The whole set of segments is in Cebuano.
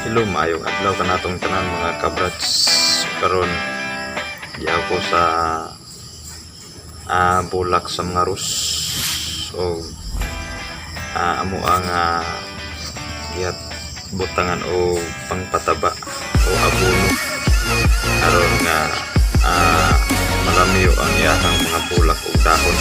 Hello, maayong adlaw kanatong tanan, mga kabrats. Karon di ako sa bulak sa mga rose o amo ang gihat butangan o pangpataba o abono aron nga malamiyo ang iyahang mga bulak ug dahon.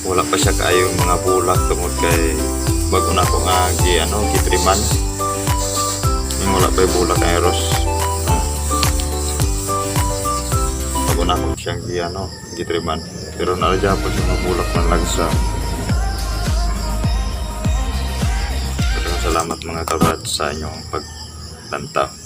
Wala pa siya kaayo mga bulak tungod kay bago na ako nga gi ano gitriman. Yung wala pa yung bulak ay rose. No. Bago na ako siyang gi ano gitriman. Pero naradya po siya mga bulak man lagsa. Pero salamat, mga kabrad, sa inyong paglantaw.